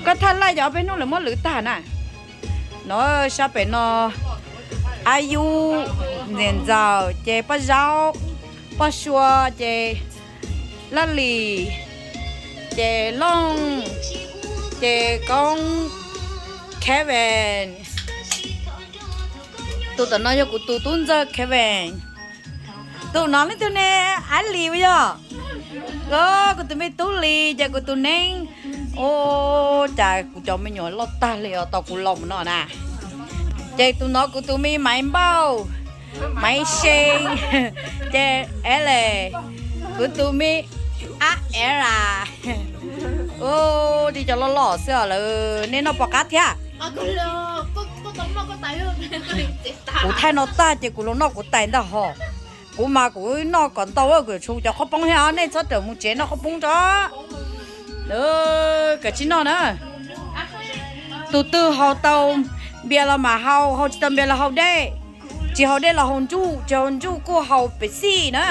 Koj thaj laj yog ob peb hnub lawv muab lwv tag na. No sab pem no, Ab Yub, Ntxim Ntxawm ces Paj Zaub, Paj Sua ces Laj Lis, ces Looj, ces Koob, Kevin. Tus tom no yog kuv tus tub ntxawg Kevin. Tus no leej twg ne? Ab Lis yog. Kuv tus me tub Lis ces kuv tus neeb. Ua cas kuv cov me nyuam loj tag li os, tau kuv laus mus no na. Ces tus no kuv tus me Maiv Npauj, Maiv See, ces Ales, kuv tus me Ab Ela. Ua li cov loj loj xwb os, lawv nej noj puas qab thiab? Kuv thaij no tag ces kuv los noj kuv tais ntag hos. Kuv mas kuv noj kom ntau, kuv yuav tshuav cov qhaub poob thiab os, nej txhob rawm mus tsev noj qhaub poob tso. Kav tsij noj na. Tus twg haus tau npias los mas haus, haus tsis tau npias los haus dej. Tsis haus dej los haus nruj, tsis haus nruj kuj haus Pepsi na.